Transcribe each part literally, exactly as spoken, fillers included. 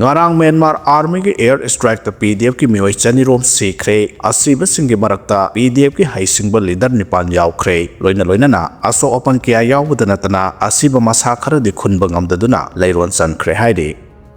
ꯉꯔꯥꯡ ꯃ꯭ꯌꯥꯟꯃꯥꯔ ꯑꯥꯔꯃꯤꯒꯤ ꯑꯦꯌꯔ ꯏꯁꯇ꯭ꯔꯥꯏꯛꯇ ꯄꯤ ꯗꯤ ꯑꯦꯐꯀꯤ ꯃꯤꯑꯣꯏ ꯆꯅꯤꯔꯣꯝ ꯁꯤꯈ꯭ꯔꯦ꯫ ꯑꯁꯤꯕꯁꯤꯡꯒꯤ ꯃꯔꯛꯇ ꯄꯤ ꯗꯤ ꯑꯦꯐꯀꯤ ꯍꯩꯁꯤꯡꯕ ꯂꯤꯗꯔ ꯅꯤꯄꯥꯟ ꯌꯥꯎꯈ꯭ꯔꯦ꯫ ꯂꯣꯏꯅ ꯂꯣꯏꯅꯅ ꯑꯁꯣꯛ ꯑꯄꯟ ꯀꯌꯥ ꯌꯥꯎꯕꯗ ꯅꯠꯇꯅ ꯑꯁꯤꯕ ꯃꯁꯥ ꯈꯔꯗꯤ ꯈꯨꯟꯕ ꯉꯝꯗꯗꯨꯅ ꯂꯩꯔꯣꯟ ꯆꯟꯈ꯭ꯔꯦ ꯍꯥꯏꯔꯤ꯫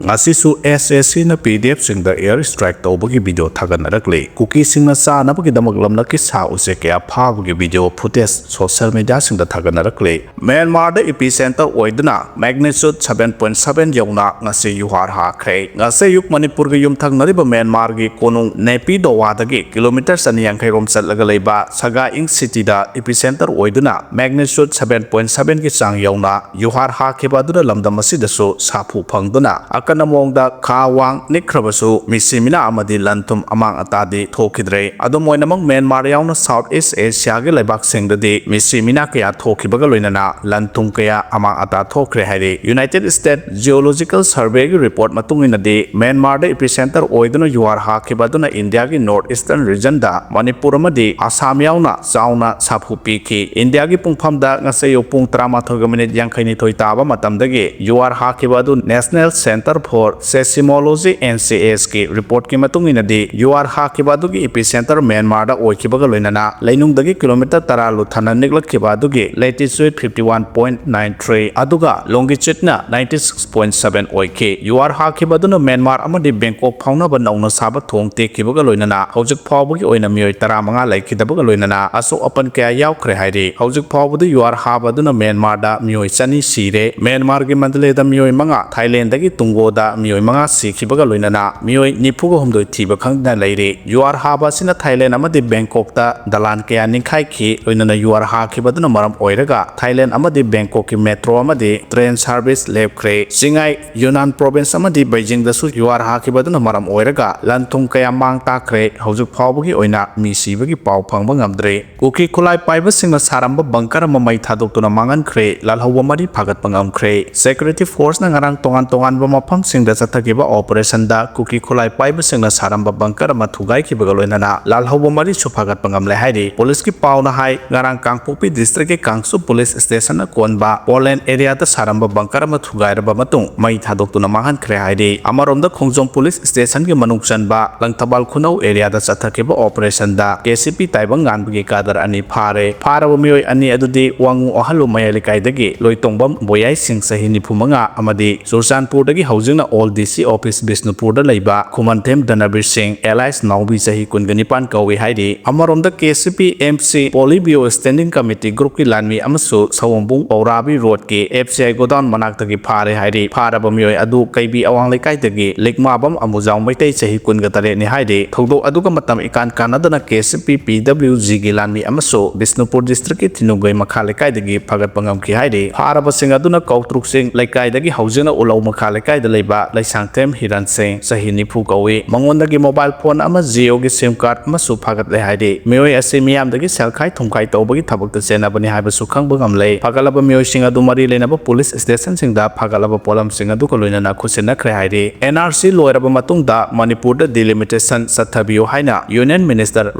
ꯉꯁꯤꯁꯨ ꯑꯦꯁ ꯑꯦꯁ ꯁꯤꯅ ꯄꯤ ꯗꯤ ꯑꯦꯐꯁꯤꯡꯗ ꯑꯦꯌꯔ ꯏꯁꯇ꯭ꯔꯥꯏꯛ ꯇꯧꯕꯒꯤ ꯚꯤꯗꯤꯑꯣ ꯊꯥꯒꯠꯅꯔꯛꯂꯤ꯫ ꯀꯨꯀꯤꯁꯤꯡꯅ ꯆꯥꯅꯕꯒꯤꯗꯃꯛ ꯂꯝꯂꯛꯀꯤ ꯁꯥ ꯎꯆꯦꯛ ꯀꯌꯥ ꯐꯥꯕꯒꯤ ꯚꯤꯗꯤꯑꯣ ꯐꯨꯇꯦꯖ ꯁꯣꯁꯤꯌꯦꯜ ꯃꯤꯗꯤꯌꯥꯁꯤꯡꯗ ꯊꯥꯒꯠꯅꯔꯛꯂꯤ꯫ ꯃ꯭ꯌꯥꯟꯃꯥꯔꯗ ꯏꯄꯤꯁꯦꯟꯇꯔ ꯑꯣꯏꯗꯨꯅ ꯃꯦꯒꯅꯤꯆꯨꯠ ꯁꯚꯦꯟ ꯄꯣꯏꯟꯠ ꯁꯚꯦꯟ ꯌꯧꯅ ꯉꯁꯤ ꯌꯨꯍꯥꯔ ꯍꯥꯈ꯭ꯔꯦ꯫ ꯉꯁꯤ ꯑꯌꯨꯛ ꯃꯅꯤꯄꯨꯔꯒ ꯌꯨꯝꯊꯪꯅꯔꯤꯕ ꯃ꯭ꯌꯥꯟꯃꯥꯔꯒꯤ ꯀꯣꯅꯨꯡ ꯅꯦꯄꯤꯗꯣꯋꯥꯗꯒꯤ ꯀꯤꯂꯣꯃꯤꯇꯔ ꯆꯅꯤ ꯌꯥꯡꯈꯩ ꯔꯣꯝ ꯆꯠꯂꯒ ꯂꯩꯕ ꯁꯒꯥ ꯏꯪ ꯁꯤꯇꯤꯗ ꯏꯄꯤꯁꯦꯟꯇꯔ ꯑꯣꯏꯗꯨꯅ ꯃꯦꯒꯅꯤꯆꯨꯠ ꯁꯚꯦꯟ ꯄꯣꯏꯟꯠ ꯁꯚꯦꯟꯒꯤ ꯆꯥꯡ ꯌꯧꯅ ꯌꯨꯍꯥꯔ ꯍꯥꯈꯤꯕ ꯑꯗꯨꯅ ꯂꯝꯗꯝ ꯑꯁꯤꯗꯁꯨ ꯁꯥꯐꯨ ꯐꯪꯗꯨꯅ ꯑꯀꯟꯕ ꯃꯑꯣꯡꯗ ꯈꯥ ꯋꯥꯡ ꯅꯤꯛꯈ꯭ꯔꯕꯁꯨ ꯃꯤꯁꯤ ꯃꯤꯅꯥ ꯑꯃꯗꯤ ꯂꯟ ꯊꯨꯝ ꯑꯃꯥꯡ ꯑꯇꯥꯗꯤ ꯊꯣꯛꯈꯤꯗ꯭ꯔꯦ꯫ ꯑꯗꯨꯝ ꯑꯣꯏꯅꯃꯛ ꯃ꯭ꯌꯥꯟꯃꯥꯔ ꯌꯥꯎꯅ ꯁꯥꯎꯠ ꯏꯁ ꯑꯦꯁꯤꯌꯥꯒꯤ ꯂꯩꯕꯥꯛꯁꯤꯡꯗꯗꯤ ꯃꯤꯁꯤ ꯃꯤꯅꯥ ꯀꯌꯥ ꯊꯣꯛꯈꯤꯕꯒ ꯂꯣꯏꯅꯅ ꯂꯟ ꯊꯨꯝ ꯀꯌꯥ ꯑꯃꯥꯡ ꯑꯇꯥ ꯊꯣꯛꯈ꯭ꯔꯦ ꯍꯥꯏꯔꯤ꯫ ꯌꯨꯅꯥꯏꯇꯦꯗ ꯁ꯭ꯇꯦꯠ ꯖꯤꯑꯣꯂꯣꯖꯤꯀꯦꯜ ꯁꯔꯚꯦꯒꯤ ꯔꯤꯄꯣꯔꯠ ꯃꯇꯨꯡ ꯏꯟꯅꯗꯤ ꯃ꯭ꯌꯥꯟꯃꯥꯔꯗ ꯏꯄꯤꯁꯦꯟꯇꯔ ꯑꯣꯏꯗꯨꯅ ꯌꯨꯍꯥꯔ ꯍꯥꯈꯤꯕ ꯑꯗꯨꯅ ꯏꯟꯗꯤꯌꯥꯒꯤ ꯅꯣꯔꯠ ꯏꯁꯇꯔꯟ ꯔꯤꯖꯟꯗ ꯃꯅꯤꯄꯨꯔ ꯑꯃꯗꯤ ꯑꯁꯥꯝ ꯌꯥꯎꯅ ꯆꯥꯎꯅ ꯁꯥꯐꯨ ꯄꯤꯈꯤ꯫ ꯏꯟꯗꯤꯌꯥꯒꯤ ꯄꯨꯡꯐꯝꯗ ꯉꯁꯤ ꯑꯌꯨꯛ ꯄꯨꯡ ꯇꯔꯥꯃꯥꯊꯣꯏꯒ ꯃꯤꯅꯤꯠ ꯌꯥꯡꯈꯩꯅꯤꯊꯣꯏ ꯇꯥꯕ ꯃꯇꯝꯗꯒꯤ ꯌꯨꯍꯥꯔ ꯍꯥꯈꯤꯕ ꯑꯗꯨ National Centre for Seismology, N C S ꯀꯤ ꯔꯤꯄꯣꯔꯠꯀꯤ ꯃꯇꯨꯡ ꯏꯟꯅꯗꯤ ꯌꯨꯍꯥꯔ ꯍꯥꯈꯤꯕ ꯑꯗꯨꯒꯤ ꯏꯄꯤꯁꯦꯟꯇꯔ ꯃ꯭ꯌꯥꯟꯃꯥꯔꯗ ꯑꯣꯏꯈꯤꯕꯒ ꯂꯣꯏꯅꯅ ꯂꯩꯅꯨꯡꯗꯒꯤ ꯀꯤꯂꯣꯃꯤꯇꯔ ꯇꯔꯥ ꯂꯨꯊꯅ ꯅꯤꯛꯂꯛꯈꯤꯕ ꯑꯗꯨꯒꯤ ꯂꯦꯇꯤꯆꯨꯏꯗ fifty one point nine three ꯑꯗꯨꯒ ꯂꯣꯡꯒꯤꯆꯨꯏꯗꯅ ꯅꯥꯏꯟꯇꯤ ꯁꯤꯛꯁ ꯄꯣꯏꯟꯠ ꯁꯚꯦꯟ ꯑꯣꯏꯈꯤ꯫ ꯌꯨꯍꯥꯔ ꯍꯥꯈꯤꯕ ꯑꯗꯨꯅ ꯃ꯭ꯌꯥꯟꯃꯥꯔ ꯑꯃꯗꯤ ꯕꯦꯡꯀꯣꯛ ꯐꯥꯎꯅꯕ ꯅꯧꯅ ꯁꯥꯕ ꯊꯣꯡ ꯇꯦꯛꯈꯤꯕꯒ ꯂꯣꯏꯅꯅ ꯍꯧꯖꯤꯛ ꯐꯥꯎꯕꯒꯤ ꯑꯣꯏꯅ ꯃꯤꯑꯣꯏ ꯇꯔꯥꯃꯉꯥ ꯂꯩꯈꯤꯗꯕꯒ ꯂꯣꯏꯅꯅ ꯑꯁꯣꯛ ꯑꯄꯟ ꯀꯌꯥ ꯌꯥꯎꯈ꯭ꯔꯦ ꯍꯥꯏꯔꯤ꯫ ꯍꯧꯖꯤꯛ ꯐꯥꯎꯕꯗ ꯌꯨꯍꯥꯔ ꯍꯥꯕ ꯑꯗꯨꯅ ꯃ꯭ꯌꯥꯟꯃꯥꯔꯗ ꯃꯤꯑꯣꯏ ꯆꯅꯤ ꯁꯤꯔꯦ꯫ ꯃ꯭ꯌꯥꯟꯃꯥꯔꯒꯤ ꯃꯟꯗꯂꯦꯗ ꯃꯤꯑꯣꯏ ꯃꯉꯥ, ꯊꯥꯏꯂꯦꯟꯗꯒꯤ ꯇꯨꯡꯒꯣꯗ ꯃꯤꯑꯣꯏ ꯃꯉꯥ ꯁꯤꯈꯤꯕꯒ ꯂꯣꯏꯅꯅ ꯃꯤꯑꯣꯏ ꯅꯤꯐꯨꯒ ꯍꯨꯝꯗꯣꯏ ꯊꯤꯕ ꯈꯪꯗꯅ ꯂꯩꯔꯤ꯫ ꯌꯨꯍꯥꯔ ꯍꯥꯕ ꯑꯁꯤꯅ ꯊꯥꯏꯂꯦꯟ ꯑꯃꯗꯤ ꯕꯦꯡꯀꯣꯛꯇ ꯗꯂꯥꯟ ꯀꯌꯥ ꯅꯤꯡꯈꯥꯏꯈꯤ꯫ ꯂꯣꯏꯅꯅ ꯌꯨꯍꯥꯔ ꯍꯥꯈꯤꯕ ꯑꯗꯨꯅ ꯃꯔꯝ ꯑꯣꯏꯔꯒ ꯊꯥꯏꯂꯦꯟ ꯑꯃꯗꯤ ꯕꯦꯡꯀꯣꯛꯀꯤ ꯃꯦꯇ꯭ꯔꯣ ꯑꯃꯗꯤ ꯇ꯭ꯔꯦꯟ ꯁꯥꯔꯚꯤꯁ ꯂꯦꯞꯈ꯭ꯔꯦ꯫ ꯆꯤꯡꯉꯥꯏ ꯌꯨꯅꯥꯟ ꯄ꯭ꯔꯣꯚꯤꯟꯁ ꯑꯃꯗꯤ ꯕꯩꯖꯤꯡꯗꯁꯨ ꯌꯨꯍꯥꯔ ꯍꯥꯈꯤꯕ ꯑꯗꯨꯅ ꯃꯔꯝ ꯑꯣꯏꯔꯒ ꯂꯟ ꯊꯨꯝ ꯀꯌꯥ ꯃꯥꯡ ꯇꯥꯛꯈ꯭ꯔꯦ꯫ ꯍꯧꯖꯤꯛ ꯐꯥꯎꯕꯒꯤ ꯑꯣꯏꯅ ꯃꯤ ꯁꯤꯕꯒꯤ ꯄꯥꯎ ꯐꯪꯕ ꯉꯝꯗ꯭ꯔꯤ꯫ ꯀꯨꯀꯤ ꯈꯨꯠꯂꯥꯏ ꯄꯥꯏꯕꯁꯤꯡꯅ ꯁꯥꯔꯝꯕ ꯕꯪꯀꯔ ꯑꯃ ꯃꯩ ꯊꯥꯗꯣꯛꯇꯨꯅ ꯃꯥꯡꯍꯟꯈ꯭ꯔꯦ꯫ ꯂꯥꯜꯍꯧꯕ ꯃꯔꯤ ꯐꯥꯒꯠꯄ ꯉꯝꯈ꯭ꯔꯦ꯫ ꯁꯦꯀ꯭ꯌꯨꯔꯤꯇꯤ ꯐꯣꯔꯁꯅ ꯉꯔꯥꯡ ꯇꯣꯉꯥꯟ ꯇꯣꯉꯥꯟꯕ ꯃꯐꯝ ꯃꯐꯝꯁꯤꯡꯗ ꯆꯠꯊꯈꯤꯕ ꯑꯣꯄꯔꯦꯁꯟꯗ ꯀꯨꯀꯤ ꯈꯨꯠꯂꯥꯏ ꯄꯥꯏꯕꯁꯤꯡꯅ ꯁꯥꯔꯝꯕ ꯕꯪꯀꯔ ꯑꯃ ꯊꯨꯒꯥꯏꯈꯤꯕꯒ ꯂꯣꯏꯅꯅ ꯂꯥꯜꯍꯧꯕ ꯃꯔꯤꯁꯨ ꯐꯥꯒꯠꯄ ꯉꯝꯂꯦ ꯍꯥꯏꯔꯤ꯫ ꯄꯨꯂꯤꯁꯀꯤ ꯄꯥꯎꯅ ꯍꯥꯏ, ꯉꯔꯥꯡ ꯀꯥꯡꯄꯣꯛꯄꯤ ꯗꯤꯁꯇ꯭ꯔꯤꯛꯀꯤ ꯀꯥꯡꯁꯨ ꯄꯨꯂꯤꯁ ꯁ꯭ꯇꯦꯁꯟꯅ ꯀꯣꯟꯕ ꯄꯣꯂꯦꯟ ꯑꯦꯔꯤꯌꯥꯗ ꯁꯥꯔꯝꯕ ꯕꯪꯀꯔ ꯑꯃ ꯊꯨꯒꯥꯏꯔꯕ ꯃꯇꯨꯡ ꯃꯩ ꯊꯥꯗꯣꯛꯇꯨꯅ ꯃꯥꯡꯍꯟꯈ꯭ꯔꯦ ꯍꯥꯏꯔꯤ꯫ ꯑꯃꯔꯣꯝꯗ ꯈꯣꯡꯖꯣꯝ ꯄꯨꯂꯤꯁ ꯁ꯭ꯇꯦꯁꯟꯒꯤ ꯃꯅꯨꯡ ꯆꯟꯕ ꯂꯪꯊꯕꯥꯜ ꯈꯨꯅꯧ ꯑꯦꯔꯤꯌꯥꯗ ꯆꯠꯊꯈꯤꯕ ꯑꯣꯄꯔꯦꯁꯟꯗ ꯀꯦ ꯁꯤ ꯄꯤ ꯇꯥꯏꯕꯪ ꯉꯥꯟꯕꯒꯤ ꯀꯥꯗꯔ ꯑꯅꯤ ꯐꯥꯔꯦ꯫ ꯐꯥꯔꯕ ꯃꯤꯑꯣꯏ ꯑꯅꯤ ꯑꯗꯨꯗꯤ ꯋꯥꯉꯨ ꯑꯍꯜꯂꯨ ꯃꯌꯥꯏ ꯂꯩꯀꯥꯏꯗꯒꯤ ꯂꯣꯏꯇꯣꯡꯕꯝ ꯕꯣꯌꯥꯏ ꯁꯤꯡ, ꯆꯍꯤ ꯅꯤꯐꯨ ꯃꯉꯥ, ꯑꯃꯗꯤ ꯆꯨꯔꯆꯥꯟꯄꯨꯔꯗꯒꯤ ꯍꯧꯖꯤꯛꯅ ꯑꯣꯜ ꯗꯤ ꯁꯤ ꯑꯣꯐꯤꯁ ꯕꯤꯁꯅꯨꯄꯨꯔꯗ ꯂꯩꯕ ꯈꯨꯃꯟꯊꯦꯝ ꯙꯅꯕꯤꯔ ꯁꯤꯡ alias ꯅꯥꯎꯕꯤ, ꯆꯍꯤ ꯀꯨꯟꯒ ꯅꯤꯄꯥꯟ ꯀꯧꯏ ꯍꯥꯏꯔꯤ꯫ ꯑꯃꯔꯣꯝꯗ K C P M C ꯄꯣꯂꯤꯕ꯭ꯌꯨꯔꯣ standing committee ꯒ꯭ꯔꯨꯞꯀꯤ ꯂꯥꯟꯃꯤ ꯑꯃꯁꯨ ꯁꯑꯣꯝꯕꯨꯡ ꯄꯧꯔꯥꯕꯤ ꯔꯣꯗꯀꯤ ꯑꯦꯐ ꯁꯤ ꯑꯥꯏ ꯒꯣꯗꯥꯎꯟ ꯃꯅꯥꯛꯇꯒꯤ ꯐꯥꯔꯦ ꯍꯥꯏꯔꯤ꯫ ꯐꯥꯔꯕ ꯃꯤꯑꯣꯏ ꯑꯗꯨ ꯀꯩꯕꯤ ꯑꯋꯥꯡ ꯂꯩꯀꯥꯏꯗꯒꯤ ꯂꯤꯛꯃꯥꯕꯝ ꯑꯃꯨꯖꯥꯎ ꯃꯩꯇꯩ, ꯆꯍꯤ ꯀꯨꯟꯒ ꯇꯔꯦꯠꯅꯤ ꯍꯥꯏꯔꯤ꯫ ꯊꯧꯗꯣꯛ ꯑꯗꯨꯒ ꯃꯇꯝ ꯏꯀꯥꯟ ꯀꯥꯟꯅꯗꯅ ꯀꯦ ꯁꯤ ꯄꯤ ꯄꯤ ꯗꯕ꯭ꯂꯤꯎ ꯖꯤꯒꯤ ꯂꯥꯟꯃꯤ ꯑꯃꯁꯨ ꯕꯤꯁꯅꯨꯄꯨꯔ ꯗꯤꯁꯇ꯭ꯔꯤꯛꯀꯤ ꯊꯤꯅꯨꯡꯒꯩ ꯃꯈꯥ ꯂꯩꯀꯥꯏꯗꯒꯤ ꯐꯥꯒꯠꯄ ꯉꯝꯈꯤ ꯍꯥꯏꯔꯤ꯫ ꯐꯥꯔꯕꯁꯤꯡ ꯑꯗꯨꯅ ꯀꯧꯇ꯭ꯔꯨꯛꯁꯤꯡ ꯂꯩꯀꯥꯏꯗꯒꯤ ꯍꯧꯖꯤꯛꯅ ꯎꯂꯧ ꯃꯈꯥ ꯂꯩꯀꯥꯏꯗ ꯂꯩꯕ ꯂꯩꯁꯥꯡꯊꯦꯝ ꯍꯤꯔꯟ ꯁꯤꯡ, ꯆꯍꯤ ꯅꯤꯐꯨ ꯀꯧꯏ꯫ ꯃꯉꯣꯟꯗꯒꯤ ꯃꯣꯕꯥꯏꯜ ꯐꯣꯟ ꯑꯃ ꯖꯤꯑꯣꯒꯤ ꯁꯤꯝ ꯀꯥꯔꯗ ꯑꯃꯁꯨ ꯐꯥꯒꯠꯂꯦ ꯍꯥꯏꯔꯤ꯫ ꯃꯤꯑꯣꯏ ꯑꯁꯤ ꯃꯤꯌꯥꯝꯗꯒꯤ ꯁꯦꯜꯈꯥꯏ ꯊꯨꯝꯈꯥꯏ ꯇꯧꯕꯒꯤ ꯊꯕꯛꯇ ꯆꯦꯟꯅꯕꯅꯤ ꯍꯥꯏꯕꯁꯨ ꯈꯪꯕ ꯉꯝꯂꯦ꯫ ꯐꯥꯒꯠꯂꯕ ꯃꯤꯑꯣꯏꯁꯤꯡ ꯑꯗꯨ ꯃꯔꯤ ꯂꯩꯅꯕ ꯄꯨꯂꯤꯁ ꯁ꯭ꯇꯦꯁꯟꯁꯤꯡꯗ ꯐꯥꯒꯠꯂꯕ ꯄꯣꯠꯂꯝꯁꯤꯡ ꯑꯗꯨꯒ ꯂꯣꯏꯅꯅ ꯈꯨꯠꯁꯤꯟꯅꯈ꯭ꯔꯦ ꯍꯥꯏꯔꯤ꯫ ꯑꯦꯟ ꯑꯥꯔ ꯁꯤ ꯂꯣꯏꯔꯕ ꯃꯇꯨꯡꯗ ꯃꯅꯤꯄꯨꯔꯗ ꯗꯤꯂꯤꯃꯤꯇꯦꯁꯟ ꯆꯠꯊꯕꯤꯌꯨ ꯍꯥꯏꯅ ꯌꯨꯅꯤꯌꯟ ꯃꯤꯅꯤꯁꯇꯔ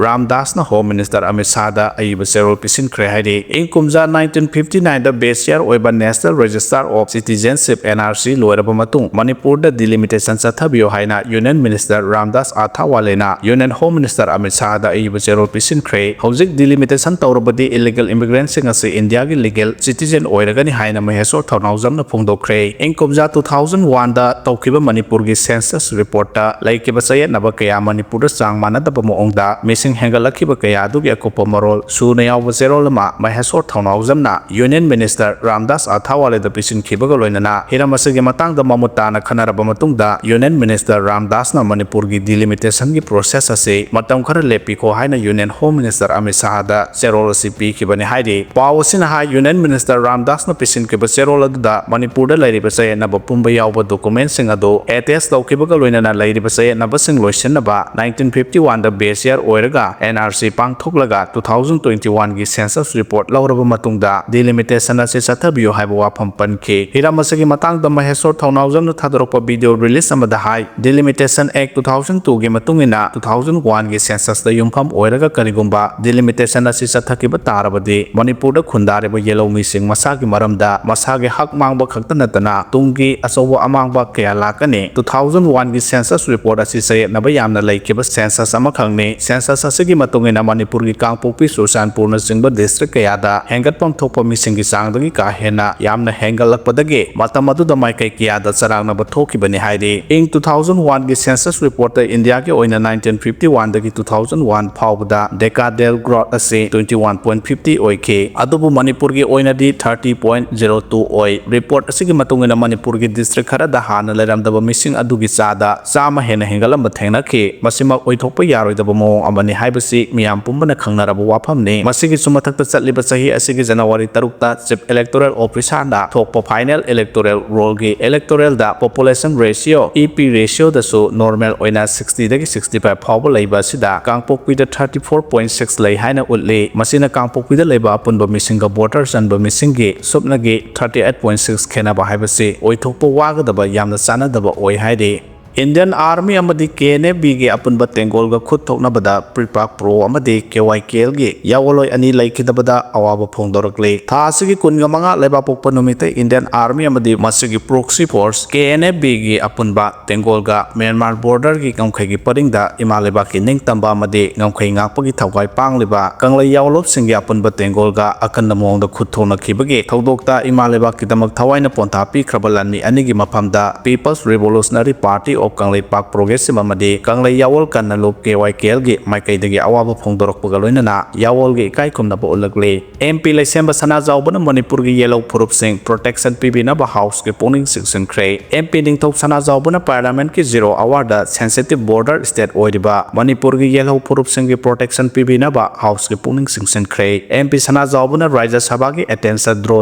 ꯔꯥꯝꯗꯥꯁꯅ ꯍꯣꯝ ꯃꯤꯅꯤꯁꯇꯔ ꯑꯃꯤꯠ ꯁꯥꯍꯗ ꯑꯏꯕ ꯆꯦꯔꯣꯜ ꯄꯤꯁꯤꯟꯈ꯭ꯔꯦ ꯍꯥꯏꯔꯤ꯫ ꯏꯪ ꯀꯨꯝꯖꯥ ꯅꯥꯏꯟꯇꯤꯟ ꯐꯤꯐꯇꯤ ꯅꯥꯏꯟꯗ ꯕꯦꯁꯤꯌꯥꯔ ꯑꯣꯏꯕ national register of citizenship, N R C, ꯂꯣꯏꯔꯕ ꯃꯇꯨꯡ ꯃꯅꯤꯄꯨꯔꯗ ꯗꯤꯂꯤꯃꯤꯇꯦꯁꯟ ꯆꯠꯊꯕꯤꯌꯨ ꯍꯥꯏꯅ ꯌꯨꯅꯤꯌꯟ ꯃꯤꯅꯤꯁꯇꯔ ꯔꯥꯝꯗꯥꯁ ꯑꯊꯥꯋꯥꯂꯦꯅ ꯌꯨꯅꯤꯌꯟ ꯍꯣꯝ ꯃꯤꯅꯤꯁꯇꯔ ꯑꯃꯤꯠ ꯁꯥꯍꯗ ꯑꯏꯕ ꯆꯦꯔꯣꯜ ꯄꯤꯁꯤꯟꯈ꯭ꯔꯦ꯫ ꯍꯧꯖꯤꯛ ꯗꯤꯂꯤꯃꯤꯇꯦꯁꯟ ꯇꯧꯔꯕꯗꯤ ꯏꯂꯤꯒꯦꯜ ꯏꯃꯤꯒ꯭ꯔꯦꯟꯠꯁꯤꯡ ꯑꯁꯤ ꯏꯟꯗꯤꯌꯥꯒꯤ ꯂꯤꯒꯦꯜ ꯁꯤꯇꯤꯖꯦꯟ ꯑꯣꯏꯔꯒꯅꯤ ꯍꯥꯏꯅ ꯃꯍꯦꯁꯣꯔ ꯊꯧꯅꯥꯎꯖꯝꯅ ꯐꯣꯡꯗꯣꯛꯈ꯭ꯔꯦ꯫ ꯏꯪ ꯀꯨꯝꯖꯥ ꯇꯨ ꯊꯥꯎꯖꯟ ꯋꯥꯟꯗ ꯇꯧꯈꯤꯕ ꯃꯅꯤꯄꯨꯔꯒꯤ ꯁꯦꯟꯁꯁ ꯔꯤꯄꯣꯔꯠꯇ ꯂꯩꯈꯤꯕ ꯆꯌꯦꯠꯅꯕ ꯀꯌꯥ ꯃꯅꯤꯄꯨꯔꯗ ꯆꯥꯡ ꯃꯥꯟꯅꯗꯕ ꯃꯑꯣꯡꯗ ꯃꯤꯁꯤꯡ ꯍꯦꯟꯒꯠꯂꯛꯈꯤꯕ ꯀꯌꯥ ꯑꯗꯨꯒꯤ ꯑꯀꯨꯞꯄ ꯃꯔꯣꯜ ꯁꯨꯅ ꯌꯥꯎꯕ ꯆꯦꯔꯣꯜ ꯑꯃ ꯃꯍꯦꯁꯣꯔ ꯊꯧꯅꯥꯎꯖꯝꯅ ꯌꯨꯅꯤꯌꯟ ꯃꯤꯅꯤꯁꯇꯔ ꯔꯥꯝꯗꯥꯁ ꯑꯊꯥꯋꯥꯂꯦꯗ ꯄꯤꯁꯤꯟꯈꯤꯕꯒ ꯂꯣꯏꯅꯅ ꯍꯤꯔꯝ ꯑꯁꯤꯒꯤ ꯃꯇꯥꯡꯗ ꯃꯃꯨꯠ ꯇꯥꯅ ꯈꯟꯅꯔꯕ ꯃꯇꯨꯡꯗ ꯌꯨꯅꯤꯌꯟ ꯃꯤꯅꯤꯁꯇꯔ ꯔꯥꯝꯗꯥꯁꯅ ꯃꯅꯤꯄꯨꯔꯒꯤ ꯗꯤꯂꯤꯃꯤꯇꯦꯁꯟꯒꯤ ꯄ꯭ꯔꯣꯁꯦꯁ ꯑꯁꯤ ꯃꯇꯝ ꯈꯔ ꯂꯦꯞꯄꯤꯈꯣ ꯍꯥꯏꯅ ꯌꯨꯅꯤꯌꯟ ꯍꯣꯝ ꯃꯤꯅꯤꯁꯇꯔ ꯑꯃꯤꯠ ꯁꯥꯍꯗ ꯆꯦꯔꯣꯜ ꯑꯁꯤ ꯄꯤꯈꯤꯕꯅꯤ ꯍꯥꯏꯔꯤ꯫ ꯄꯥꯎ ꯑꯁꯤꯅ ꯍꯥꯏ, ꯌꯨꯅꯤꯌꯟ ꯃꯤꯅꯤꯁꯇꯔ ꯔꯥꯝꯗꯥꯁꯅ ꯄꯤꯁꯤꯟꯈꯤꯕ ꯆꯦꯔꯣꯜ ꯑꯗꯨꯗ ꯃꯅꯤꯄꯨꯔꯗ ꯂꯩꯔꯤꯕ ꯆꯌꯦꯠꯅꯕ ꯄꯨꯝꯕ ꯌꯥꯎꯕ ꯗꯣꯀꯨꯃꯦꯟꯠꯁꯤꯡ ꯑꯗꯨ ꯑꯦꯇꯦꯁ ꯇꯧꯈꯤꯕꯒ ꯂꯣꯏꯅꯅ ꯂꯩꯔꯤꯕ ꯆꯌꯦꯠꯅꯕꯁꯤꯡ ꯂꯣꯏꯁꯤꯟꯅꯕ ꯅꯥꯏꯟꯇꯤꯟ ꯐꯤꯐꯇꯤ ꯋꯥꯟꯗ ꯕꯦꯁꯤꯌꯥꯔ ꯑꯣꯏꯔꯒ ꯑꯦꯟ ꯑꯥꯔ ꯁꯤ ꯄꯥꯡꯊꯣꯛꯂꯒ ꯇꯨ ꯊꯥꯎꯖꯟ ꯇ꯭ꯋꯦꯟꯇꯤ ꯋꯥꯟꯒꯤ ꯁꯦꯟꯁꯁ ꯔꯤꯄꯣꯔꯠ ꯂꯧꯔꯕ ꯃꯇꯨꯡꯗ ꯗꯤꯂꯤꯃꯤꯇꯦꯁꯟ ꯑꯁꯤ ꯆꯠꯊꯕꯤꯌꯨ ꯍꯥꯏꯕ ꯋꯥꯐꯝ ꯄꯟꯈꯤ꯫ ꯍꯤꯔꯝ ꯑꯁꯤꯒꯤ ꯃꯇꯥꯡꯗ ꯃꯍꯦꯁꯣꯔ ꯊꯧꯅꯥꯎꯖꯝꯅ ꯊꯥꯗꯣꯔꯛꯄ video release ꯑꯃꯗ ꯍꯥꯏ, Delimitation Act two thousand two ꯒꯤ ꯃꯇꯨꯡ ꯏꯟꯅ two thousand one ꯒꯤ census ꯇ ꯌꯨꯝꯐꯝ ꯑꯣꯏꯔꯒ ꯀꯔꯤꯒꯨꯝꯕ delimitation ꯑꯁꯤ ꯆꯠꯊꯈꯤꯕ ꯇꯥꯔꯕꯗꯤ ꯃꯅꯤꯄꯨꯔꯗ ꯈꯨꯟꯗꯥꯔꯤꯕ ꯌꯦꯜꯍꯧ ꯃꯤꯁꯤꯡ ꯃꯁꯥꯒꯤ ꯃꯔꯝꯗ ꯃꯁꯥꯒꯤ ꯍꯛ ꯃꯥꯡꯕ ꯈꯛꯇ ꯅꯠꯇꯅ ꯇꯨꯡꯒꯤ ꯑꯆꯧꯕ ꯑꯃꯥꯡꯕ ꯀꯌꯥ ꯂꯥꯛꯀꯅꯤ꯫ Two thousand one ꯒꯤ census report ꯑꯁꯤ ꯆꯌꯦꯠꯅꯕ ꯌꯥꯝꯅ ꯂꯩꯈꯤꯕ census ꯑꯃꯈꯛꯅꯤ꯫ Census ꯑꯁꯤꯒꯤ ꯃꯇꯨꯡ ꯏꯟꯅ ꯃꯅꯤꯄꯨꯔꯒꯤ ꯀꯥꯡꯄꯣꯛꯄꯤ, ꯆꯨꯔꯆꯥꯟꯄꯨꯔꯅꯆꯤꯡꯕ district ꯀꯌꯥꯗ ꯍꯦꯟꯒꯠꯐꯝ ꯊꯣꯛꯄ ꯃꯤꯁꯤꯡꯒꯤ ꯆꯥꯡꯗꯒꯤ ꯀꯥ ꯍꯦꯟꯅ ꯌꯥꯝꯅ ꯍꯦꯟꯒꯠꯂꯛꯄꯗꯒꯤ ꯃꯇꯝ ꯑꯗꯨꯗ ꯃꯥꯏꯀꯩ ꯀꯌꯥꯗ ꯆꯔꯥꯡꯅꯕ ꯊꯣꯛꯈꯤꯕꯅꯤ ꯍꯥꯏꯔꯤ꯫ ꯏꯪ two thousand one ꯒꯤ census report ꯇ ꯏꯟꯗꯤꯌꯥꯒꯤ ꯑꯣꯏꯅ nineteen fifty one ꯗꯒꯤ two thousand one ꯐꯥꯎꯕꯗ decadal growth ꯑꯁꯤ twenty one point fifty ꯑꯣꯏꯈꯤ꯫ ꯑꯗꯨꯕꯨ ꯃꯅꯤꯄꯨꯔꯒꯤ ꯑꯣꯏꯅꯗꯤ thirty point zero two ꯑꯣꯏ꯫ Report ꯑꯁꯤꯒꯤ ꯃꯇꯨꯡ ꯏꯟꯅ ꯃꯅꯤꯄꯨꯔꯒꯤ district ꯈꯔꯗ ꯍꯥꯟꯅ ꯂꯩꯔꯝꯗꯕ ꯃꯤꯁꯤꯡ ꯑꯗꯨꯒꯤ ꯆꯥꯗ ꯆꯥꯝꯃ ꯍꯦꯟꯅ ꯍꯦꯟꯒꯠꯂꯝꯕ ꯊꯦꯡꯅꯈꯤ꯫ ꯃꯁꯤꯃꯛ ꯑꯣꯏꯊꯣꯛꯄ ꯌꯥꯔꯣꯏꯗꯕ ꯃꯑꯣꯡ ꯑꯃꯅꯤ ꯍꯥꯏꯕꯁꯤ ꯃꯤꯌꯥꯝ ꯄꯨꯝꯕꯅ ꯈꯪꯅꯔꯕ ꯋꯥꯐꯝꯅꯤ꯫ ꯃꯁꯤꯒꯤꯁꯨ ꯃꯊꯛꯇ ꯆꯠꯂꯤꯕ ꯆꯍꯤ ꯑꯁꯤꯒꯤ January ꯇꯔꯨꯛꯇ Chief Electoral Officer ꯅ ꯊꯣꯛꯄ final electoral roll ꯒꯤ electoral ꯗ population ratio, E P ratio ꯗꯁꯨ normal ꯑꯣꯏꯅ sixty ꯗꯒꯤ sixty five ꯐꯥꯎꯕ ꯂꯩꯕ ꯑꯁꯤꯗ ꯀꯥꯡꯄꯣꯛꯄꯤꯗ thirty four point six ꯂꯩ ꯍꯥꯏꯅ ꯎꯠꯂꯤ꯫ ꯃꯁꯤꯅ ꯀꯥꯡꯄꯣꯛꯄꯤꯗ ꯂꯩꯕ ꯑꯄꯨꯟꯕ ꯃꯤꯁꯤꯡꯒ voter ꯆꯟꯕ ꯃꯤꯁꯤꯡꯒꯤ ꯁꯨꯞꯅꯒꯤ thirty eight point six ꯈꯦꯠꯅꯕ ꯍꯥꯏꯕꯁꯤ ꯑꯣꯏꯊꯣꯛꯄ ꯋꯥꯒꯗꯕ ꯌꯥꯝꯅ ꯆꯥꯟꯅꯗꯕ ꯑꯣꯏ ꯍꯥꯏꯔꯤ꯫ Indian Army ꯑꯃꯗꯤ K N F B ꯒꯤ ꯑꯄꯨꯟꯕ ꯇꯦꯡꯒꯣꯜꯒ ꯈꯨꯠ ꯊꯣꯛꯅꯕꯗ PREPAK Pro ꯑꯃꯗꯤ K Y K L ꯒꯤ ꯌꯥꯑꯣꯟꯂꯣꯏ ꯑꯅꯤ ꯂꯩꯈꯤꯗꯕꯗ ꯑꯋꯥꯕ ꯐꯣꯡꯗꯣꯔꯛꯂꯤ꯫ ꯊꯥ ꯑꯁꯤꯒꯤ ꯀꯨꯟꯒ ꯃꯉꯥ ꯂꯩꯕꯥꯛꯄꯣꯛꯄ ꯅꯨꯃꯤꯠꯇ Indian Army ꯑꯃꯗꯤ ꯃꯁꯤꯒꯤ proxy force K N F B ꯒꯤ ꯑꯄꯨꯟꯕ ꯇꯦꯡꯒꯣꯜꯒ ꯃ꯭ꯌꯥꯟꯃꯥꯔ border ꯒꯤ ꯉꯝꯈꯩꯒꯤ ꯄꯔꯤꯡꯗ ꯏꯃꯥ ꯂꯩꯕꯥꯛꯀꯤ ꯅꯤꯡꯇꯝꯕ ꯑꯃꯗꯤ ꯉꯝꯈꯩ ꯉꯥꯛꯄꯒꯤ ꯊꯧꯒꯥꯏ ꯄꯥꯡꯂꯤꯕ ꯀꯪꯂꯩ ꯌꯥꯑꯣꯟꯂꯣꯞꯁꯤꯡꯒꯤ ꯑꯄꯨꯟꯕ ꯇꯦꯡꯒꯣꯜꯒ ꯑꯀꯟꯕ ꯃꯑꯣꯡꯗ ꯈꯨꯠ ꯊꯣꯛꯅꯈꯤꯕꯒꯤ ꯊꯧꯗꯣꯛꯇ ꯏꯃꯥ ꯂꯩꯕꯥꯛꯀꯤꯗꯃꯛ ꯊꯋꯥꯏꯅ ꯄꯣꯟꯊꯥ ꯄꯤꯈ꯭ꯔꯕ ꯂꯥꯟꯃꯤ ꯑꯅꯤꯒꯤ ꯃꯐꯝꯗ People's Revolutionary Party of Kangleipak Progressive ꯑꯃꯗꯤ ꯀꯪꯂꯩ ꯌꯥꯑꯣꯟ ꯀꯟꯅ ꯂꯨꯞ K Y K L ꯒꯤ ꯃꯥꯏꯀꯩꯗꯒꯤ ꯑꯋꯥꯕ ꯐꯣꯡꯗꯣꯔꯛꯄꯒ ꯂꯣꯏꯅꯅ ꯌꯥꯑꯣꯟꯒꯤ ꯏꯀꯥꯏ ꯈꯨꯝꯅꯕ ꯎꯠꯂꯛꯂꯤ꯫ M P ꯂꯩꯁꯦꯝꯕ ꯁꯅꯥꯖꯥꯎꯕꯅ ꯃꯅꯤꯄꯨꯔꯒꯤ ꯌꯦꯜꯍꯧ ꯐꯨꯔꯨꯞꯁꯤꯡ protection ꯄꯤꯕꯤꯅꯕ House ꯀꯤ ꯄꯨꯛꯅꯤꯡ ꯆꯤꯡꯁꯤꯟꯈ꯭ꯔꯦ꯫ M P ꯅꯤꯡꯊꯧ ꯁꯅꯥꯖꯥꯎꯕꯅ Parliament ꯀꯤ zero hour ꯗ sensitive border state ꯑꯣꯏꯔꯤꯕ ꯃꯅꯤꯄꯨꯔꯒꯤ ꯌꯦꯜꯍꯧ ꯐꯨꯔꯨꯞꯁꯤꯡꯒꯤ protection ꯄꯤꯕꯤꯅꯕ House ꯀꯤ ꯄꯨꯛꯅꯤꯡ ꯆꯤꯡꯁꯤꯟꯈ꯭ꯔꯦ꯫ M P ꯁꯅꯥꯖꯥꯎꯕꯅ ꯔꯥꯖ꯭ꯌ ꯁꯚꯥꯒꯤ attention draw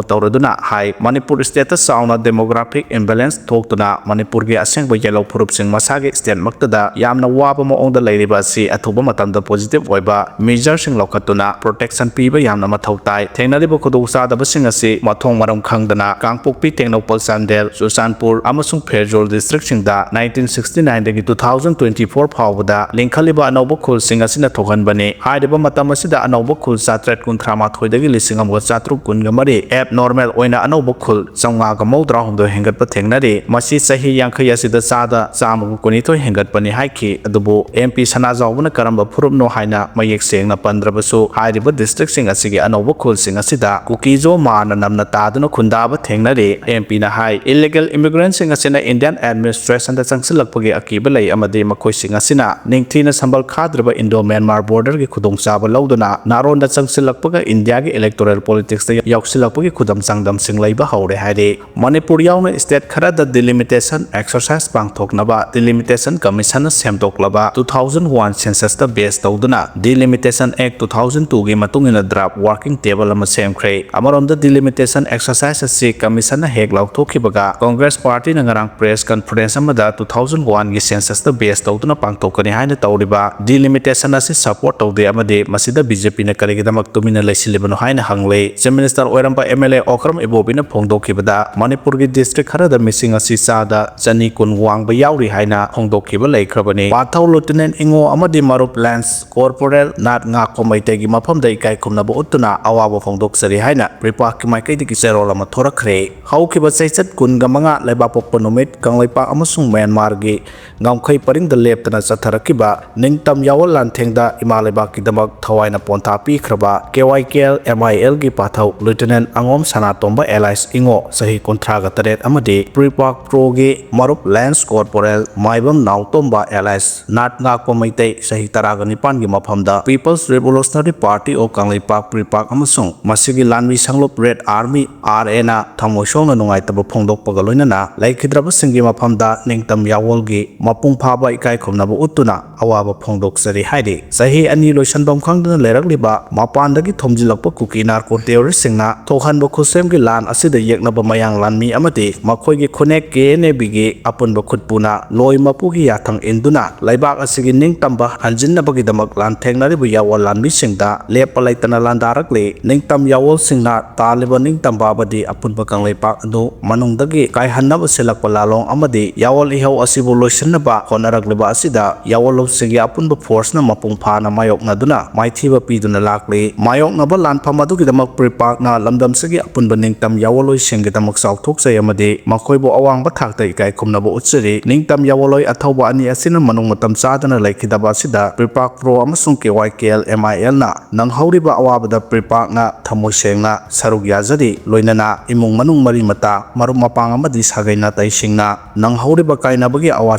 ꯇꯧꯔꯗꯨꯅ ꯍꯥꯏ, ꯃꯅꯤꯄꯨꯔ state ꯇ ꯆꯥꯎꯅ demographic imbalance ꯊꯣꯛꯇꯨꯅ ꯃꯅꯤꯄꯨꯔꯒꯤ ꯑꯁꯦꯡꯕ ꯌꯦꯜꯍꯧ ꯐꯨꯔꯨꯞ ꯁꯤꯡ ꯃꯁꯥꯒꯤ state ꯃꯛꯇꯗ ꯌꯥꯝꯅ ꯋꯥꯕ ꯃꯑꯣꯡꯗ ꯂꯩꯔꯤꯕ ꯑꯁꯤ ꯑꯊꯨꯕ ꯃꯇꯝꯗ positive ꯑꯣꯏꯕ measure ꯁꯤꯡ ꯂꯧꯈꯠꯇꯨꯅ protection ꯄꯤꯕ ꯌꯥꯝꯅ ꯃꯊꯧ ꯇꯥꯏ꯫ ꯊꯦꯡꯅꯔꯤꯕ ꯈꯨꯗꯣꯡꯆꯥꯗꯕꯁꯤꯡ ꯑꯁꯤ ꯃꯊꯣꯡ ꯃꯔꯝ ꯈꯪꯗꯅ ꯀꯥꯡꯄꯣꯛꯄꯤ, ꯇꯦꯡꯅꯧꯄꯜ, ꯆꯥꯟꯗꯦꯜ, ꯆꯨꯔꯆꯥꯟꯄꯨꯔ ꯑꯃꯁꯨꯡ ꯐꯦꯔꯖꯣꯜ district ꯁꯤꯡꯗ nineteen sixty nine ꯗꯒꯤ two thousand twenty four ꯐꯥꯎꯕꯗ ꯂꯤꯡꯈꯠꯂꯤꯕ ꯑꯅꯧꯕ ꯈꯨꯜꯁꯤꯡ ꯑꯁꯤꯅ ꯊꯣꯛꯍꯟꯕꯅꯤ꯫ ꯍꯥꯏꯔꯤꯕ ꯃꯇꯝ ꯑꯁꯤꯗ ꯑꯅꯧꯕ ꯈꯨꯜ ꯆꯥꯇ꯭ꯔꯦꯠ ꯀꯨꯟꯊ꯭ꯔꯥ ꯃꯥꯊꯣꯏꯗꯒꯤ ꯂꯤꯁꯤꯡ ꯑꯃꯒ ꯆꯥꯇ꯭ꯔꯨꯛ ꯀꯨꯟꯒ ꯃꯔꯤ, abnormal ꯑꯣꯏꯅ ꯑꯅꯧꯕ ꯈꯨꯜ ꯆꯥꯝꯃꯉꯥꯒ ꯃꯧꯗ꯭ꯔꯥ ꯍꯨꯝꯗꯣꯏ ꯍꯦꯟꯒꯠꯄ ꯊꯦꯡꯅꯔꯤ꯫ ꯃꯁꯤ ꯆꯍꯤ ꯌꯥꯡꯈꯩ ꯑꯁꯤꯗ ꯆꯥꯗ ꯆꯥꯝꯃꯒ ꯀꯨꯟꯅꯤꯊꯣꯏ ꯍꯦꯟꯒꯠꯄꯅꯤ ꯍꯥꯏꯈꯤ꯫ ꯑꯗꯨꯕꯨ M P ꯁꯅꯥꯖꯥꯎꯕꯅ ꯀꯔꯝꯕ ꯐꯨꯔꯨꯞꯅꯣ ꯍꯥꯏꯅ ꯃꯌꯦꯛ ꯁꯦꯡꯅ ꯄꯟꯗ꯭ꯔꯕꯁꯨ, ꯍꯥꯏꯔꯤꯕ district ꯁꯤꯡ ꯑꯁꯤꯒꯤ ꯑꯅꯧꯕ ꯈꯨꯜꯁꯤꯡ ꯑꯁꯤꯗ ꯀꯨꯀꯤꯖꯣ ꯃꯥꯅ ꯅꯝꯅ ꯇꯥꯗꯨꯅ ꯈꯨꯟꯗꯥꯕ ꯊꯦꯡꯅꯔꯤ꯫ M P ꯅ ꯍꯥꯏ, illegal immigrant ꯁꯤꯡ ꯑꯁꯤꯅ Indian administration ꯗ ꯆꯪꯁꯤꯜꯂꯛꯄꯒꯤ ꯑꯀꯤꯕ ꯂꯩ ꯑꯃꯗꯤ ꯃꯈꯣꯏꯁꯤꯡ ꯑꯁꯤꯅ ꯅꯤꯡꯊꯤꯅ ꯁꯝꯕꯜ ꯈꯥꯗ꯭ꯔꯤꯕ Indo Myanmar border ꯒꯤ ꯈꯨꯗꯣꯡꯆꯥꯕ ꯂꯧꯗꯨꯅ ꯅꯥꯔꯣꯟꯗ ꯆꯪꯁꯤꯜꯂꯛꯄꯒ India ꯒꯤ electoral politics ꯇ ꯌꯥꯎꯁꯤꯜꯂꯛꯄꯒꯤ ꯈꯨꯗꯝ ꯆꯥꯡꯗꯝꯁꯤꯡ ꯂꯩꯕ ꯍꯧꯔꯦ ꯍꯥꯏꯔꯤ꯫ ꯃꯅꯤꯄꯨꯔ ꯌꯥꯎꯅ state ꯈꯔꯗ delimitation exercise ꯄꯥꯡꯊꯣꯛꯅꯕ Delimitation Commission ꯅ ꯁꯦꯝꯗꯣꯛꯂꯕ two thousand one census ꯇ base ꯇꯧꯗꯨꯅ Delimitation Act two thousand two ꯒꯤ ꯃꯇꯨꯡ ꯏꯟꯅ draft working table ꯑꯃ ꯁꯦꯝꯈ꯭ꯔꯦ꯫ ꯑꯃꯔꯣꯝꯗ delimitation exercise ꯑꯁꯤ commission ꯅ ꯍꯦꯛ ꯂꯥꯎꯊꯣꯛꯈꯤꯕꯒ Congress party ꯅ ꯉꯔꯥꯡ press conference ꯑꯃꯗ two thousand one ꯒꯤ census ꯇ base ꯇꯧꯗꯨꯅ ꯄꯥꯡꯊꯣꯛꯀꯅꯤ ꯍꯥꯏꯅ ꯇꯧꯔꯤꯕ delimitation ꯑꯁꯤ support ꯇꯧꯗꯦ ꯑꯃꯗꯤ ꯃꯁꯤꯗ B J P ꯅ ꯀꯔꯤꯒꯤꯗꯃꯛ ꯇꯨꯃꯤꯟꯅ ꯂꯩꯁꯤꯜꯂꯤꯕꯅꯣ ꯍꯥꯏꯅ ꯍꯪꯂꯦ꯫ Chief Minister ꯑꯣꯏꯔꯝꯕ M L A ꯑꯣꯀ꯭ꯔꯝ ꯏꯕꯣꯕꯤꯅ ꯐꯣꯡꯗꯣꯛꯈꯤꯕꯗ, ꯃꯅꯤꯄꯨꯔꯒꯤ district ꯈꯔꯗ ꯃꯤꯁꯤꯡ ꯑꯁꯤ ꯆꯥꯗ ꯆꯅꯤ ꯀꯨꯟ ꯋꯥꯡꯕ ꯌꯥꯎꯔꯤ ꯍꯥꯏꯅ ꯐꯣꯡꯗꯣꯛꯈꯤꯕ ꯂꯩꯈ꯭ꯔꯕꯅꯤ꯫ ꯄꯥꯊꯧ Lieutenant ꯏꯉꯣ ꯑꯃꯗꯤ ꯃꯔꯨꯞ Lance Corporal ꯅꯥꯠ ꯉꯥꯛꯄ ꯃꯩꯇꯩꯒꯤ ꯃꯐꯝꯗ ꯏꯀꯥꯏ ꯈꯨꯝꯅꯕ ꯎꯠꯇꯨꯅ ꯑꯋꯥꯕ ꯐꯣꯡꯗꯣꯛꯆꯔꯤ ꯍꯥꯏꯅ ꯄ꯭ꯔꯤꯄꯥꯛꯀꯤ ꯃꯥꯏꯀꯩꯗꯒꯤ ꯆꯦꯔꯣꯜ ꯑꯃ ꯊꯣꯔꯛꯈ꯭ꯔꯦ꯫ ꯍꯧꯈꯤꯕ ꯆꯩꯆꯠ ꯀꯨꯟꯒ ꯃꯉꯥ ꯂꯩꯕꯥꯛꯄꯣꯛꯄ ꯅꯨꯃꯤꯠ ꯀꯪꯂꯩꯄꯥꯛ ꯑꯃꯁꯨꯡ ꯃ꯭ꯌꯥꯟꯃꯥꯔꯒꯤ ꯉꯝꯈꯩ ꯄꯔꯤꯡꯗ ꯂꯦꯞꯇꯅ ꯆꯠꯊꯔꯛꯈꯤꯕ ꯅꯤꯡꯇꯝ ꯌꯥꯑꯣꯜ ꯂꯥꯟꯊꯦꯡꯗ ꯏꯃꯥ ꯂꯩꯕꯥꯛꯀꯤꯗꯃꯛ ꯊꯋꯥꯏꯅ ꯄꯣꯟꯊꯥ ꯄꯤꯈ꯭ꯔꯕ K Y K L M I L ꯒꯤ ꯄꯥꯊꯧ Lieutenant ꯑꯉꯣꯝ ꯁꯅꯥꯇꯣꯝꯕ alias ꯏꯉꯣ, ꯆꯍꯤ ꯀꯨꯟꯊ꯭ꯔꯥꯒ ꯇꯔꯦꯠ, ꯑꯃꯗꯤ ꯄ꯭ꯔꯤꯄꯥꯛ ꯄ꯭ꯔꯣꯒꯤ ꯃꯔꯨꯞ Lance Corporal ꯃꯥꯏꯕꯝ ꯅꯥꯎꯇꯣꯝꯕ alias ꯅꯥꯠ ꯉꯥꯛꯄ ꯃꯩꯇꯩ, ꯆꯍꯤ ꯇꯔꯥꯒ ꯅꯤꯄꯥꯟꯒꯤ ꯃꯐꯝꯗ People's Revolutionary Party of Kangleipak, ꯄ꯭ꯔꯤꯄꯥꯛ, ꯑꯃꯁꯨꯡ ꯃꯁꯤꯒꯤ ꯂꯥꯟꯃꯤ ꯁꯪꯂꯨꯞ Red Army, R A ꯅ ꯊꯃꯣꯏ ꯁꯣꯛꯅ ꯅꯨꯡꯉꯥꯏꯇꯕ ꯐꯣꯡꯗꯣꯛꯄꯒ ꯂꯣꯏꯅꯅ ꯂꯩꯈꯤꯗ꯭ꯔꯕꯁꯤꯡꯒꯤ ꯃꯐꯝꯗ ꯅꯤꯡꯇꯝ ꯌꯥꯑꯣꯜꯒꯤ ꯃꯄꯨꯡ ꯐꯥꯕ ꯏꯀꯥꯏ ꯈꯨꯝꯅꯕ ꯎꯠꯇꯨꯅ ꯑꯋꯥꯕ ꯐꯣꯡꯗꯣꯛꯆꯔꯤ ꯍꯥꯏꯔꯤ꯫ ꯆꯍꯤ ꯑꯅꯤ ꯂꯣꯏꯁꯟꯐꯝ ꯈꯪꯗꯅ ꯂꯩꯔꯛꯂꯤꯕ ꯃꯄꯥꯟꯗꯒꯤ ꯊꯣꯝꯖꯤꯜꯂꯛꯄ ꯀꯨꯀꯤ narco terrorist ꯁꯤꯡꯅ ꯊꯣꯛꯍꯟꯕ ꯈꯨꯠꯁꯦꯝꯒꯤ ꯂꯥꯟ ꯑꯁꯤꯗ ꯌꯦꯛꯅꯕ ꯃꯌꯥꯡ ꯂꯥꯟꯃꯤ ꯑꯃꯗꯤ ꯃꯈꯣꯏꯒꯤ ꯈꯨꯟꯅꯦꯛ K N A B ꯒꯤ ꯑꯄꯨꯟꯕ ꯈꯨꯠꯄꯨꯅ ꯂꯣꯏ ꯃꯄꯨꯒꯤ ꯌꯥꯊꯪ ꯏꯟꯗꯨꯅ ꯂꯩꯕꯥꯛ ꯑꯁꯤꯒꯤ ꯅꯤꯡꯇꯝꯕ ꯍꯟꯖꯤꯟꯅꯕꯒꯤꯗꯃꯛ ꯂꯥꯟꯊꯦꯡꯅꯔꯤꯕ ꯌꯥꯑꯣꯜ ꯂꯥꯟꯃꯤꯁꯤꯡꯗ ꯂꯦꯞꯄ ꯂꯩꯇꯅ ꯂꯥꯟꯗꯥꯔꯛꯂꯤ꯫ ꯅꯤꯡꯇꯝ ꯌꯥꯑꯣꯜꯁꯤꯡꯅ ꯇꯥꯜꯂꯤꯕ ꯅꯤꯡꯇꯝꯕ ꯑꯃꯗꯤ ꯑꯄꯨꯟꯕ ꯀꯪꯂꯩꯄꯥꯛ ꯑꯗꯨ ꯃꯅꯨꯡꯗꯒꯤ ꯀꯥꯏꯍꯟꯅꯕ ꯁꯤꯜꯂꯛꯄ ꯂꯥꯂꯣꯡ ꯑꯃꯗꯤ ꯌꯥꯑꯣꯜ ꯏꯍꯧ ꯑꯁꯤꯕꯨ ꯂꯣꯏꯁꯤꯟꯅꯕ ꯍꯣꯠꯅꯔꯛꯂꯤꯕ ꯑꯁꯤꯗ ꯌꯥꯑꯣꯜꯂꯨꯞꯁꯤꯡꯒꯤ ꯑꯄꯨꯟꯕ ꯐꯣꯔꯁꯅ ꯃꯄꯨꯡ ꯐꯥꯅ ꯃꯥꯌꯣꯛꯅꯗꯨꯅ ꯃꯥꯏꯊꯤꯕ ꯄꯤꯗꯨꯅ ꯂꯥꯛꯂꯤ꯫ ꯃꯥꯌꯣꯛꯅꯕ ꯂꯥꯟꯐꯝ ꯑꯗꯨꯒꯤꯗꯃꯛ ꯄ꯭ꯔꯤꯄꯥꯛꯅ ꯂꯝꯗꯝꯁꯤꯒꯤ ꯑꯄꯨꯟꯕ ꯅꯤꯡꯇꯝ ꯌꯥꯑꯣꯜꯂꯣꯏꯁꯤꯡꯒꯤꯗꯃꯛ ꯆꯥꯎꯊꯣꯛꯆꯩ ꯑꯃꯗꯤ ꯃꯈꯣꯏꯕꯨ ꯑꯋꯥꯡꯕ ꯊꯥꯛꯇ ꯏꯀꯥꯏ ꯈꯨꯝꯅꯕ ꯎꯠꯆꯔꯤ꯫ ꯅꯤꯡꯇꯝ ꯌꯥꯑꯣꯜꯂꯣꯏ ꯑꯊꯧꯕ ꯑꯅꯤ ꯑꯁꯤꯅ ꯃꯅꯨꯡ ꯃꯇꯝ ꯆꯥꯗꯅ ꯂꯩꯈꯤꯗꯕ ꯑꯁꯤꯗ ꯄ꯭ꯔꯤꯄꯥꯛ ꯄ꯭ꯔꯣ ꯑꯃꯁꯨꯡ ꯀꯦ ꯋꯥꯏ ꯀꯦ ꯑꯦꯜ ꯑꯦꯝ ꯑꯥꯏ ꯑꯦꯜꯅ ꯅꯪꯍꯧꯔꯤꯕ ꯑꯋꯥꯕꯗ ꯄ꯭ꯔꯤꯄꯥꯛꯅ ꯊꯃꯣꯏ ꯁꯦꯡꯅ ꯁꯔꯨꯛ ꯌꯥꯖꯔꯤ꯫ ꯂꯣꯏꯅꯅ ꯏꯃꯨꯡ ꯃꯅꯨꯡ, ꯃꯔꯤ ꯃꯇꯥ, ꯃꯔꯨꯞ ꯃꯄꯥꯡ ꯑꯃꯗꯤ ꯁꯥꯒꯩ ꯅꯥꯇꯩꯁꯤꯡꯅ ꯅꯪꯍꯧꯔꯤꯕ ꯀꯥꯏꯅꯕꯒꯤ ꯑꯋꯥ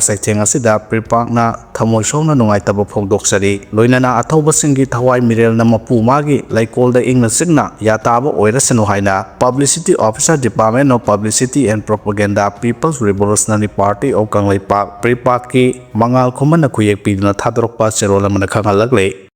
ꯆꯩꯊꯦꯡ ꯑꯁꯤꯗ ꯄ꯭ꯔꯤꯄꯥꯛꯅ ꯊꯃꯣꯏ ꯁꯣꯛꯅ ꯅꯨꯡꯉꯥꯏꯇꯕ ꯐꯣꯡꯗꯣꯛꯆꯔꯤ꯫ ꯂꯣꯏꯅꯅ ꯑꯊꯧꯕꯁꯤꯡꯒꯤ ꯊꯋꯥꯏ ꯃꯤꯔꯦꯜꯅ ꯃꯄꯨ ꯃꯥꯒꯤ ꯂꯩꯀꯣꯜꯗ ꯏꯪꯅ ꯆꯤꯛꯅ ꯌꯥꯇꯥꯕ ꯑꯣꯏꯔꯁꯅꯨ ꯍꯥꯏꯅ Publicity Officer, Department of Publicity and Propaganda, People's Revolutionary Party of Kangleipak, ꯄ꯭ꯔꯤꯄꯥꯛꯀꯤ ꯃꯉꯥꯜ ꯈꯨꯃꯟꯅ ꯈꯨꯌꯦꯛ ꯄꯤꯗꯨꯅ ꯊꯥꯗꯣꯔꯛꯄ ꯆꯦꯔꯣꯜ ꯑꯃꯅ ꯈꯪꯍꯜꯂꯛꯂꯤ꯫